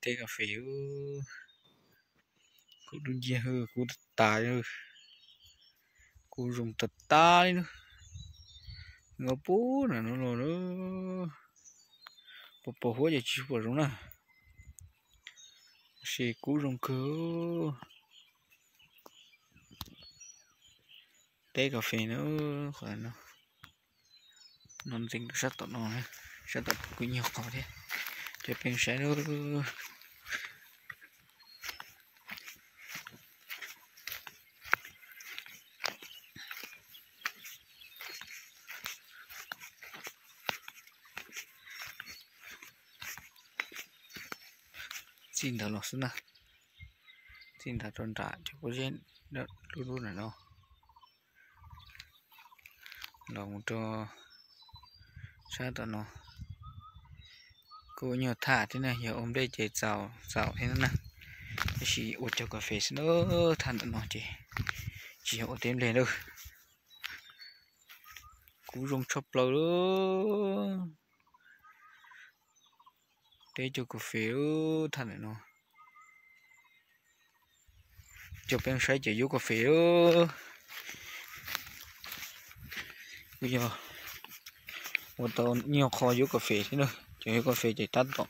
Teb kas fes, kub dub nciab, kub tas tas, kub zoo tas tas li na. Nyob puag nram no los, pos pos huab ces tsis pom zoo na, tab sis kub zoo kawg. Teb kas fes na, qhov no, no ntxeev rau sab tom no, sab tom kuj nyuag qhov thiab, cov peb saib lub txij ntawd los xwb na, txij ntawd rau nram cov pob zeb lub lub nram no, los mus rau sab tom no. Kuj nyuag tham thiab na, yog ua nplej ces txaus txaus thiab na, tab sis ua cov kas fes xwb na, tham ntawm no ces tsis yog ua teb nplej lawm. Kub zoo tshaj plaws lawm. Teb cov kas fes tham ntawm no. Cov peb saib cov yub kas fes, kuj yog ua tau nyuag qho yub kas fes thiab na. Cov yub kas fes ces tab tom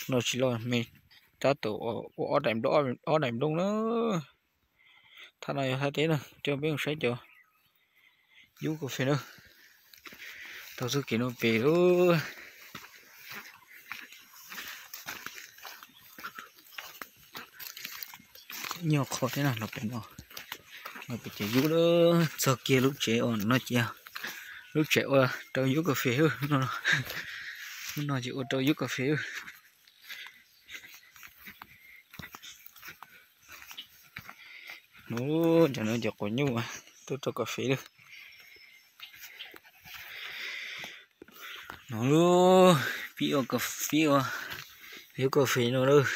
no tsis loj me, tab tom ua ob daim nplooj, ob daim nplooj na. Thaj no yog thaj teb na, coj peb mus saib cov yub kas fes na. Tau txoj kev no pem lub nyuag qho thiab na, los pem no, los pem ces yub lawm. Txog kiag lub tsev uas no ces lub tsev ua rau yub kas fes, lub no ces ua rau yub kas fes. Ub, cov no cov quav nyuj tuaj rau kas fes lawm. No lub pib ua kas fes, ua yub kas fes no lawm.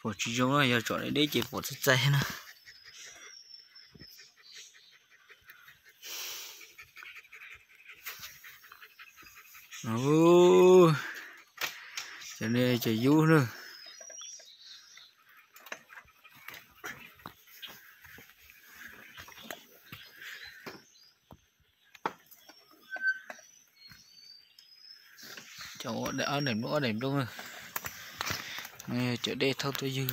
Pom tsis zoo na, yog tsom deb deb ces pom txaij txaij na. Cov no ces yub na. Cov ob daim nplooj, ob daim nplooj na, cov dej thauj tuaj ywg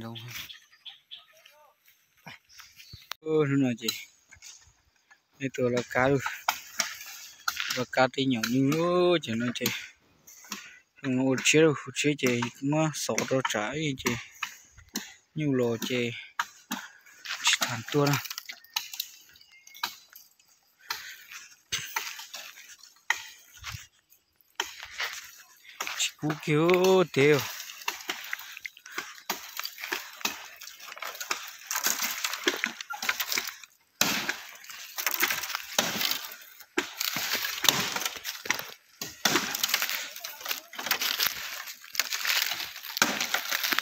lawm. Hnub no ces nej tua laj kab, laj kab tej nyom nyuj ces no ces ua tshiab, ua tshiab ces muab xov rau tsam ces nyuj los ces tsis tas tuaj na. Tsis kub kiag tev.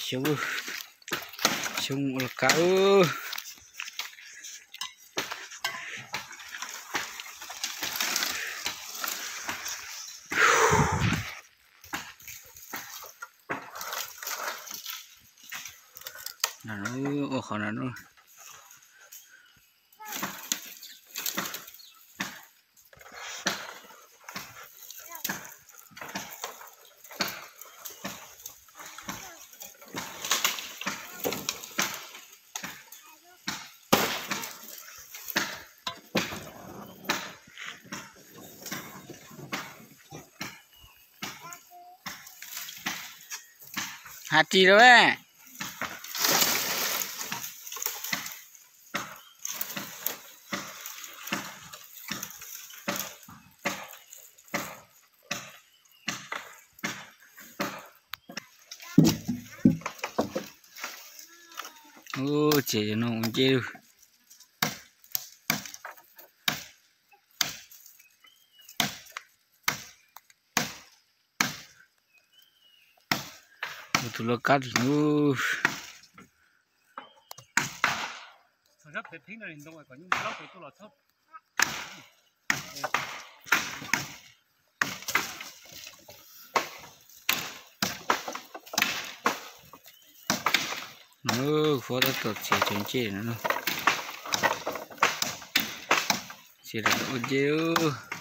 Xyov, xyov ua laj kab. Ua qhov no. Hais ris rau. Ub, ces no ua nce lawm. Tus laj kab tim ub. Rab phem pheeb no ntoo kom nyuj plaub pem tuaj los txhob. Fuab tab tom txiav cov ncej no. Txiav ua ncej.